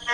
Ces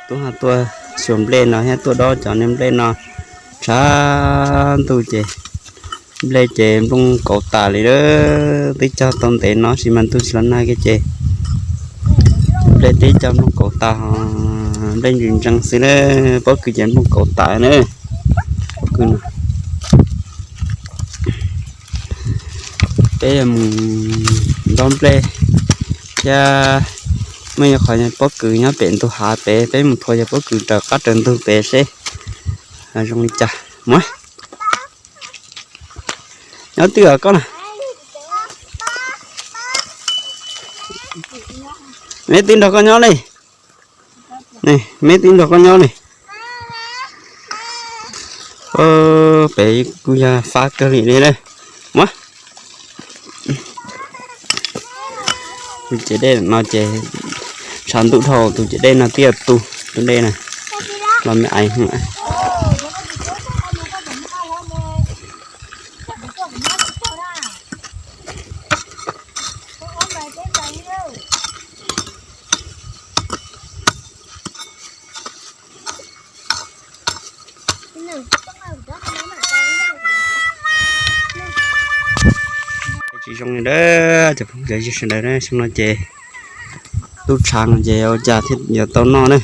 tuaj ho tuaj xyuas nplej no thiab tuaj dob cov niag nplej no tshav ntuj ces nplej ces nplooj kauv tas li lawm. Twb cog tau ntev no sis mas ntuj tsis los nag kiag ces nplej twb cog nplooj kauv tas, nplej ntsis ntsees xwb na. Pob kws ces nplooj kauv tas na. Pob kws no. Peb yuav mus dob nplej thiab, muaj ib qhov pob kws nyob pem ntug hav pem, peb mus thuav cov pob kws raws qab raws ntug pem seb zoo li cas. Muab, nyob twg os koj na? Meb twb nrog koj nyob ne. Meb twb nrog koj nyob ne. Pem kuj yog fab kawg li ne. Muab. Tus ciav dej no ces tshav ntuj dhau, tus ciav dej no twb yog tu, tus dej na los me aiv. Tsis zoo li a, cov phooj ywg sawv daws, xyoo no ces tub tshav no ces ua cas thiaj yuav tau noj ne.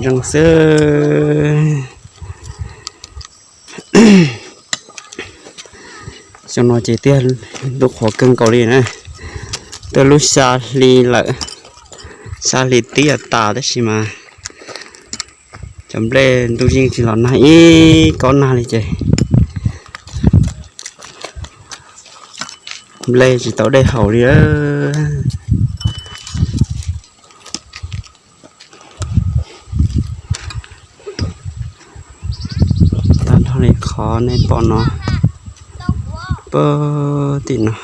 Ntsees xwb. Xyoo no ces twb lub qhuav kawg nkaus li na. Twb lub xya hli lawm, xya hli twb yuav tas tab sis mas cov nplej ntuj yeej tsis los nag ib kob nag li ces nplej tsis tau dej haus li. Tag nrho li qhov nej pom no, pem tim no,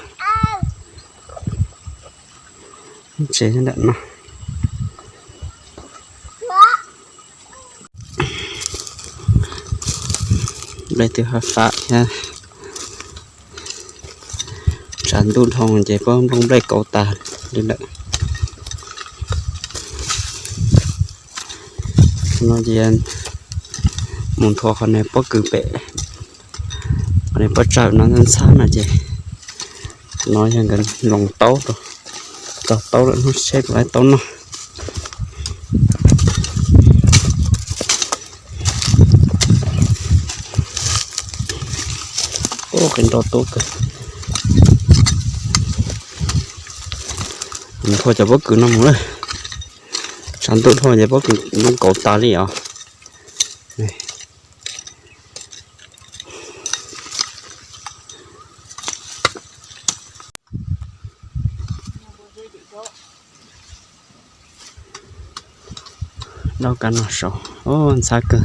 tsev ntawm no. Nplej twb fab thiab, tshav ntuj dhau ces pob nplooj nplej kauv tas li lawm. No ces mus nthuav qhov niag pob kws pem, qhov niag pob tsaws no ntxhab no ces no yog nkawd loos taub rau, txog taub lawm hnub seb puas tau taub noj. Ub, qe nroj tub kawg. Mus nthuav cov pob kws no mus lawm. Tshav ntuj dhau ces pob kws nplooj kauv tas li os. Dau kav no saud, ntxhab kawg.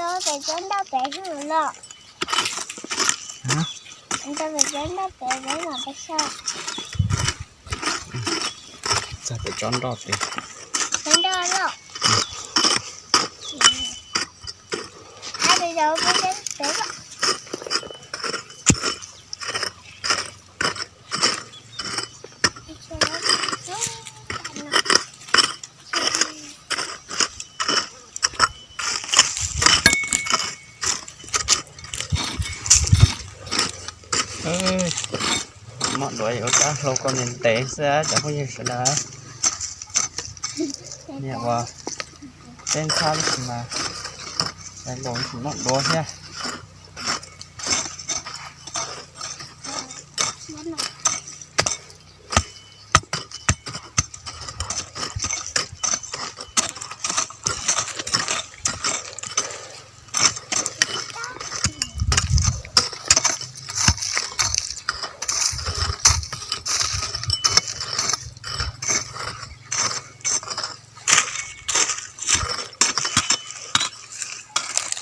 Ntau pem tsob ntau pem, peb mam peb saib. Txog pem tsob nroj pem. Tsob nroj loj. Ab, peb peb peb. Moj duav yuav rov hlau koj ntev ntev xwb cov phooj ywg sawv daws. Niam ua teb ntxhab tab sis mas cov laus tsis moj duav thiab.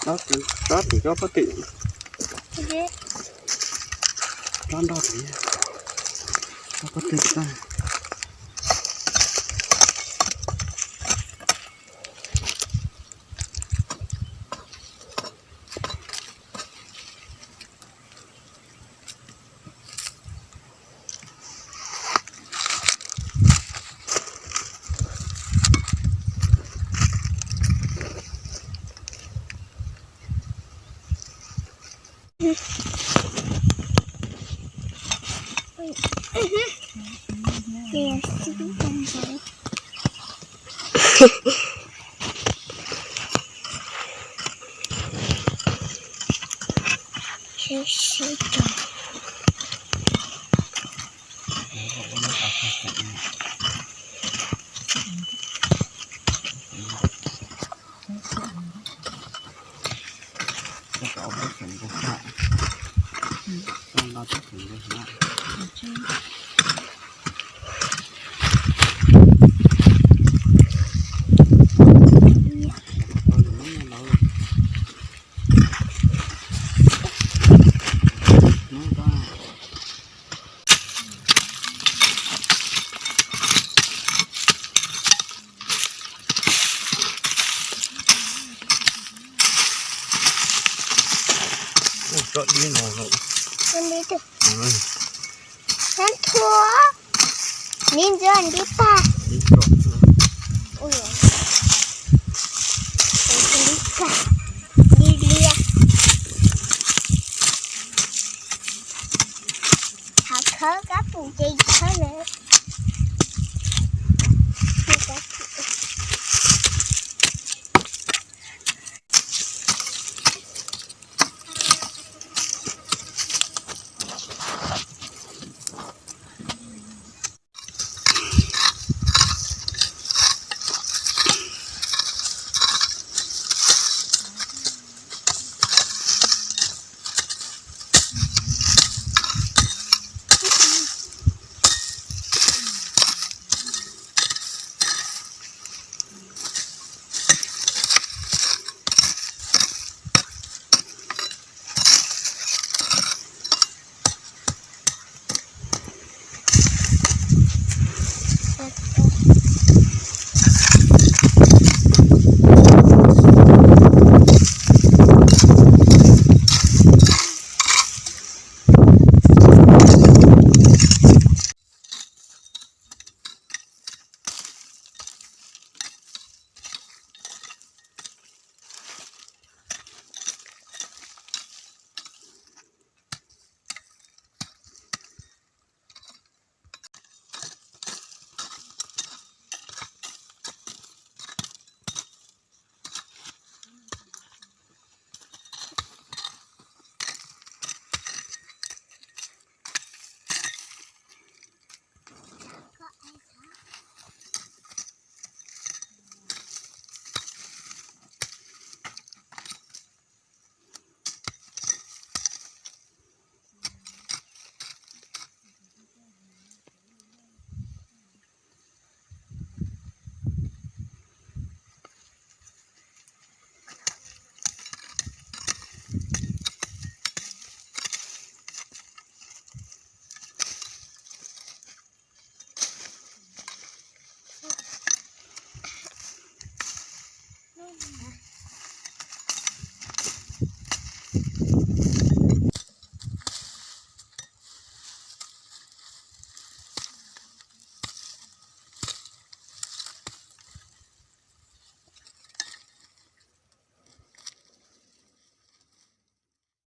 Tsob tim, tsob tim, tsob pob tw. Tsob nroj tim, tsob pob tw tag. Tso dib no. Dib tug. Dib ntxwv, dib pag. Dib liab. Hav khawb kab pum ces khawb lawm.